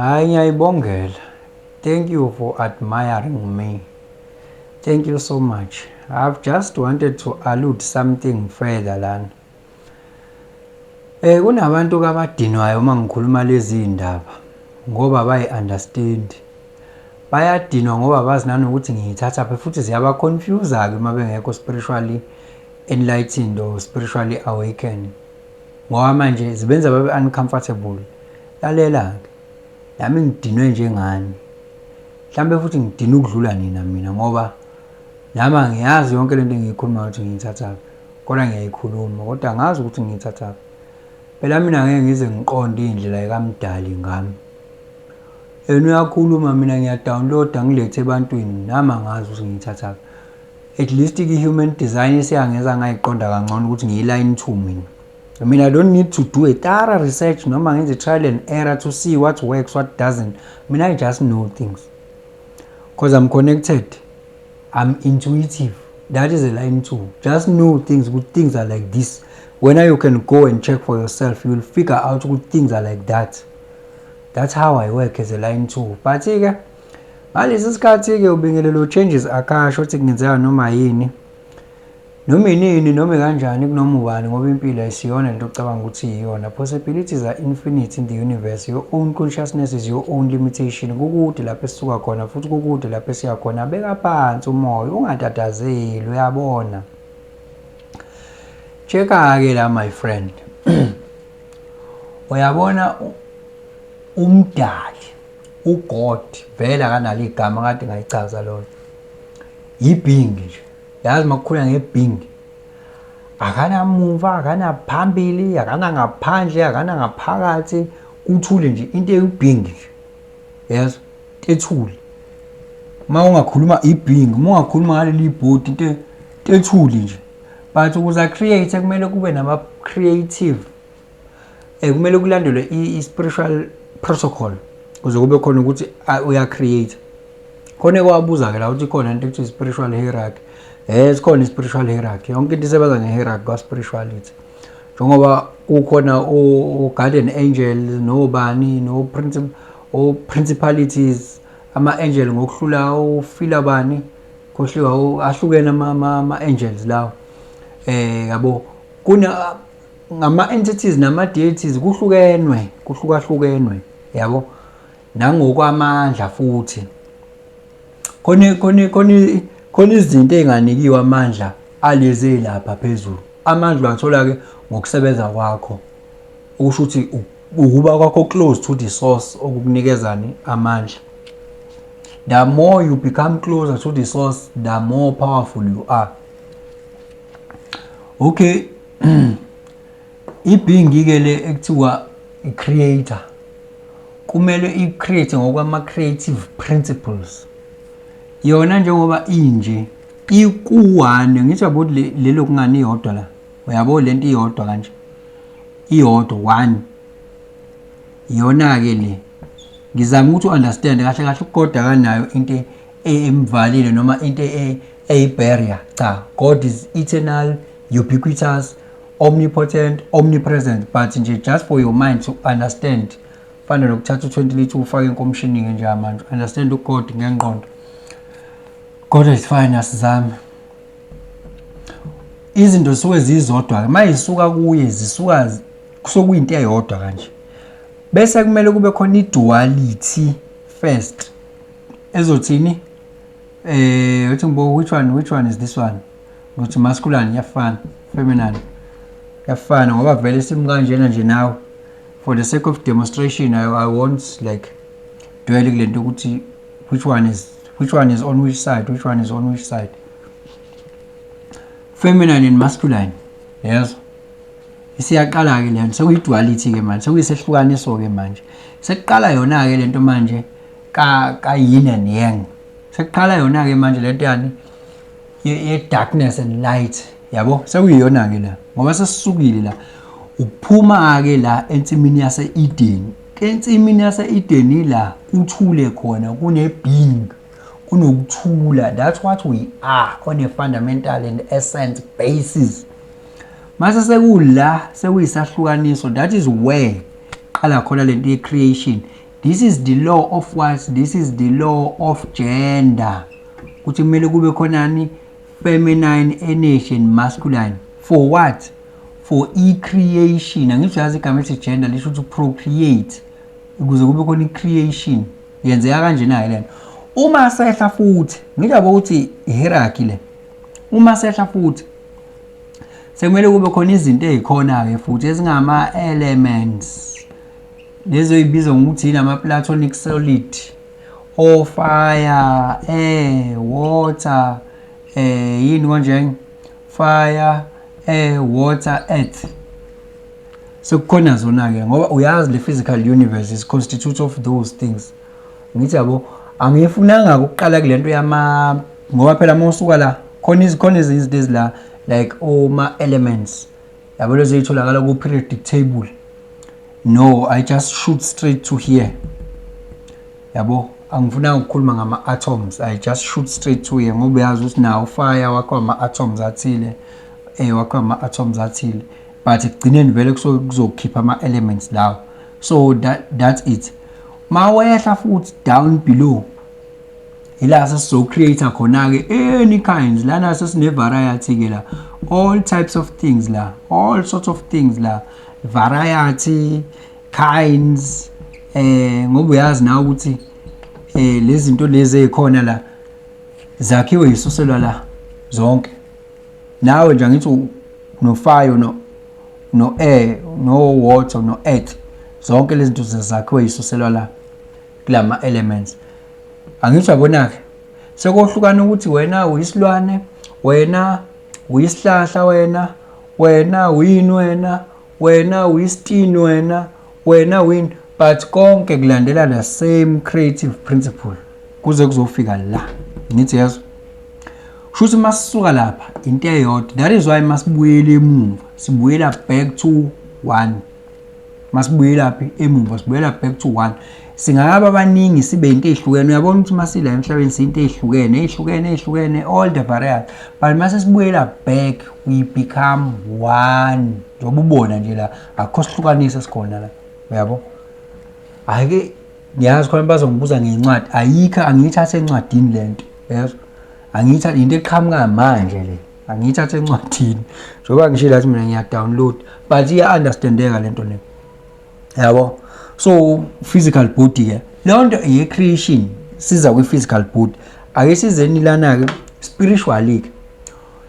Hhayi, ngiyayibongela. Thank you for admiring me. Thank you so much. I've just wanted to allude something further lana. Kunabantu abadinwayo uma ngikhuluma lezi ndaba ngoba abayi-understand. Bayadinwa ngoba bazi nanokuthi ngiyithathaphi, futhi ziyaba-confuse-ke uma bengekho spiritually enlightened or spiritually awakened. Ngoba manje zibenza babe uncomfortable. Lalela-ke, nami ngidinwe njengani. Mhlambe futhi ngidinwe ukudlula nina mina, ngoba nami angiyazi yonke lento engiyikhulumayo ukuthi ngiyithathaphi. Kodwa ngiyayikhuluma, kodwa angazi ukuthi ngiyithathaphi. Phela mina ngeke ngize ngiqonde iy'ndlela yikaMdali ngami. Yena uyakhuluma, mina ngiya-download-a ngilethe ebantwini, nami angazi ukuthi ngiyithathaphi. At least i-human design isiyangenza ngayiqonda kangcono ukuthi ngiyi-line 2 mina. I mean, I don't need to do a thorough research noma ngenze trial and error to see what works, what doesn't. I mean, I just know things. Because I'm connected. I'm intuitive. That is a line 2. Just know things, good things are like this. When you can go and check for yourself, you will figure out good things are like that. That's how I work as a line 2. But ke ngalesi sikhathi ke ubingelelo changes akasho ukuthi kungenzeka noma yini. Noma inini, noma kanjani, kunoma ubani, ngoba impilo ayisiyona lento ocabanga ukuthi iyona. Possibilities are infinite in the universe. Your own consciousness is your own limitation. Kukude lapho esisuka khona futhi kukude lapho esiya khona. Beka phansi umoya, ungatatazeli, uyabona. Check-ke la, my friend. Uyabona, umdali, uGod, vele akanalo igama kade ngayichaza lona. I-being nje. Yazi, makukhulunywa nge-being, akanamuva, akanaphambili, akanangaphandle, akanangaphakathi, kuthule nje, into eyi-being nje. Yezwa, into ethule. Uma ungakhuluma i-being, uma ungakhuluma ngaleli bhodi, into ethule nje. But ukuze a-create kumele kube nama-creative, kumele kulandelwe i-spiritual protocol ukuze kube khona ukuthi uya-create. Khona ekwabuza-ke la ukuthi ikhona into ekuthiwa i-spiritual hierarchy. Sikhona i-spiritual hierarchy. Yonke into isebenza nge-hierarchy kwa-spirituality. Njengoba kukhona o-guardian angel nobani o-principalities, ama-angel ngokuhlula ofila bani, khohliwa, ahlukene ama-angels lawo. Yabo, kuna ngama-entities nama-deities, kuhlukenwe, kuhlukahlukenwe, yabo, nangokwamandla futhi. Khona izinto ey'nganikiwe amandla alezi ey'lapha phezulu. Amandla uwathola-ke ngokusebenza kwakho. Okusho ukuthi ukuba kwakho close to the source okukunikezani amandla. The more you become closer to the source, the more powerful you are. Okay. I-being-ke le ekuthiwa i-creator kumele i-create ngokwama-creative principles. Yona njengoba inje iku-one, ngithi yabo, lelo kungani iyodwa la, uyabo, lento iyodwa kanje, iyodwa, one. Iyona-ke le ngizama ukuthi u-understand kahle kahle, uGod akanayo into emvalile noma into eyi-barrier. Cha, God is eternal, ubiquitous, omnipotent, omnipresent, but nje just for your mind to understand, fana nokuthatha u-20 litre ufake enkomishini-ke njengamanje, understand uGod ngengqondo. Kodwa is fine, asizame. Izinto zisuke zizodwa-ke uma zisuka kuye, zisuka kusuke kuyinto eyodwa kanje, bese kumele kube khona i-duality first ezothini, uthi ngibo which one is this one, ukuthi masculine iyafana, feminine iyafana, ngoba vele simi kanjena nje. Nawe, for the sake of demonstration, I won't like dwell kule nto ukuthi which one is on which side, which one is on which side, feminine and masculine. Yes, isiyaqala-ke lento, sekuyi-duality-ke manje, sekuyisehlukaniso-ke manje, sekuqala yona-ke lento manje ka-yin and yang, sekuqala yona-ke manje lento yani ye-darkness and light, yabo, sekuyiyona-ke la, ngoba sesisukile la ukuphuma-ke la ensimini yase-Eden. Ensimini yase-Eden la kuthule khona, kune-being, kunokuthula. That's what we are on a fundamental and essence basis. Mase sekula sekuyisahlukaniso, that is where qala khona lento ye-creation. This is the law of what? This is the law of gender, ukuthi kumele kube khonani? Feminine energy and masculine. For what? For i-creation. Angithi uyazi igama elithi gender lisho ukuthi procreate, ukuze kube khona i-creation. Yenzeka kanjena-ke lento. Uma sehla futhi, ngithi yabo ukuthi i-hierarchy le. Uma sehla futhi, sekumele kube khona izinto ey'khona-ke futhi ezingama-elements, lezo ey'bizwa ngokuthi yini? Ama-platonic solid, o-fire, air, water, yini konje, fire, air, water, earth. Sekukhona zona-ke, ngoba uyazi le physical universe is constitute of those things. Ngithi yabo, angifunanga ukuqala kule nto yama, ngoba phela uma usuka la khona ezinye izinto ezila like oma-elements, yabo, lezo ey'tholakala ku-periodic table. No, I just shoot straight to here, yabo. Angifunanga ukukhuluma ngama-atoms, I just shoot straight to here, ngoba uyazi ukuthi nawo fire wakho ama-atoms athile, wakho ama-atoms athile, but ekugcineni vele kuzokhipha ama-elements lawo. So that's it. Mawehla futhi down below, ila sesizo-create khona-ke any kinds. Lana sesine-variety-ke la, all types of things la, all sorts of things la, variety, kinds, ngoba uyazi nawe ukuthi lezi zinto lezi ezikhona la zakhiwe yisuselwa la zonke. Nawe nje angithi no fire, no air, no water, no earth, zonke lezi zinto zakhiwe yisuselwa la kulama elements. Angithi uyabona-ke, sekohlukana ukuthi wena uyisilwane, wena uyisihlahla, wena uyini, wena uyisitini, wena uyini, but konke kulandela the same creative principle kuze kuzofika la. Ngithi yazo kusho ukuthi masisuka lapha into eyodwa. That is why masibuyele emumva, sibuyela back to one. Masibuyela phi emumva? Sibuyela back to one. Singaba abaningi, sibe into ey'hlukene. Uyabona ukuthi masila emhlabeni siyinto ey'hlukene, ey'hlukene, ey'hlukene, all the variety, but mase sibuyela back, we become one. Njengoba ubona nje la, akukho sihlukanisa esikhona la, uyabo. Hhayi-ke, ngiyazi khona bazongibuza ngencwadi. Ayikho, angiyithathe encwadini le nto, uyezwa? Angiyithathe, into eqhamuka manje le, angiyithathe encwadini, njengoba ngishilo lathi mina ngiya-download, but iya-understandeka le nto le, yabo. So physical body-ke, leyo nto eye-creation. Siza kwi-physical body, ake sizeni lana-ke spiritually-ke.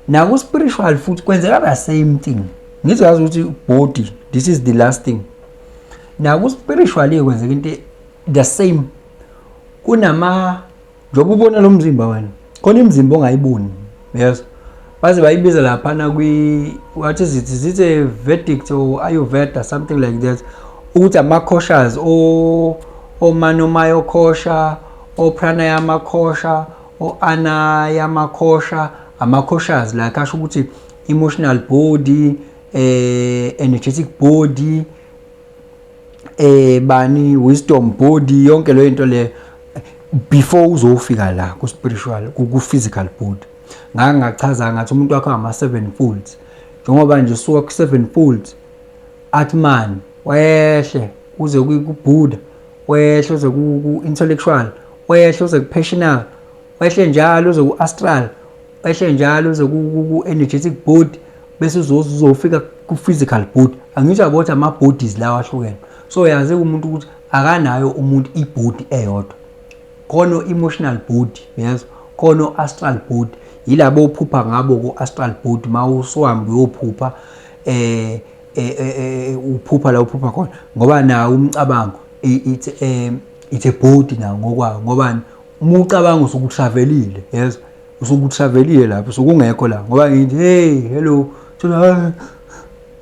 Naku-spiritual futhi kwenzeka the same thing. Ngithi yazi ukuthi body, this is the last thing. Naku-spiritually kwenzeka into the same. Kunama, njengoba ubona lo mzimba wena, khona imizimba ongayiboni, yes, baze bayibiza laphana kwi, what is it, is it a Vedic or Ayurveda, something like that, ukuthi ama-koshas, omanomaya kosha, opranayama kosha, o-anayama kosha, ama-koshas like asho ukuthi emotional body, energetic body, bani, wisdom body, yonke leyo nto le before uzofika la ku spiritual, ku physical body. Ngake ngachaza ngathi umuntu wakho ngama seven folds, njengoba nje usuka ku seven folds, Atman, wehle uze ku Buddha, wehle uze ku intellectual, wehle uze ku passional, wehle njalo uze ku astral, wehle njalo uze ku energetic body, bese uzofika ku physical body. Angisho yabo ukuthi ama bodies lawa ahlukene. So yazi umuntu ukuthi akanayo umuntu ibody eyodwa. Khona emotional body, yezwa, khona astral body, yilabo ophupha ngabo ku astral body. Mawusuhamba uyophupha, uphupha la uphupha khona, ngoba nawo umcabango it's a body nawo ngokwawo, ngoba uma ucabanga usuke utravelile, yezwa, usuke utravelile lapho, usuke ungekho la. Ngoba ngithi, "Hey, hello," thola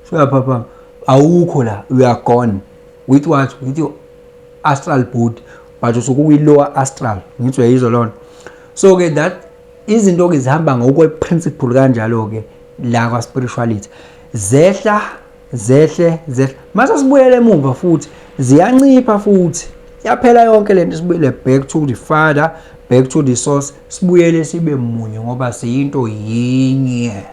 suyaphaphama, awukho la, you are gone. With what? With your astral body, but usuke ukwi-lower astral. Ngithi uyayizwa lona. So ke that izinto ke zihamba ngokwe principle kanjalo ke la kwa spirituality, zehla, zehle, zehle. Mase sibuyele emuva futhi, ziyancipha futhi, yaphela yonke lento. Sibuyele back to the father, back to the source, sibuyele sibe munye, ngoba siyinto yinye.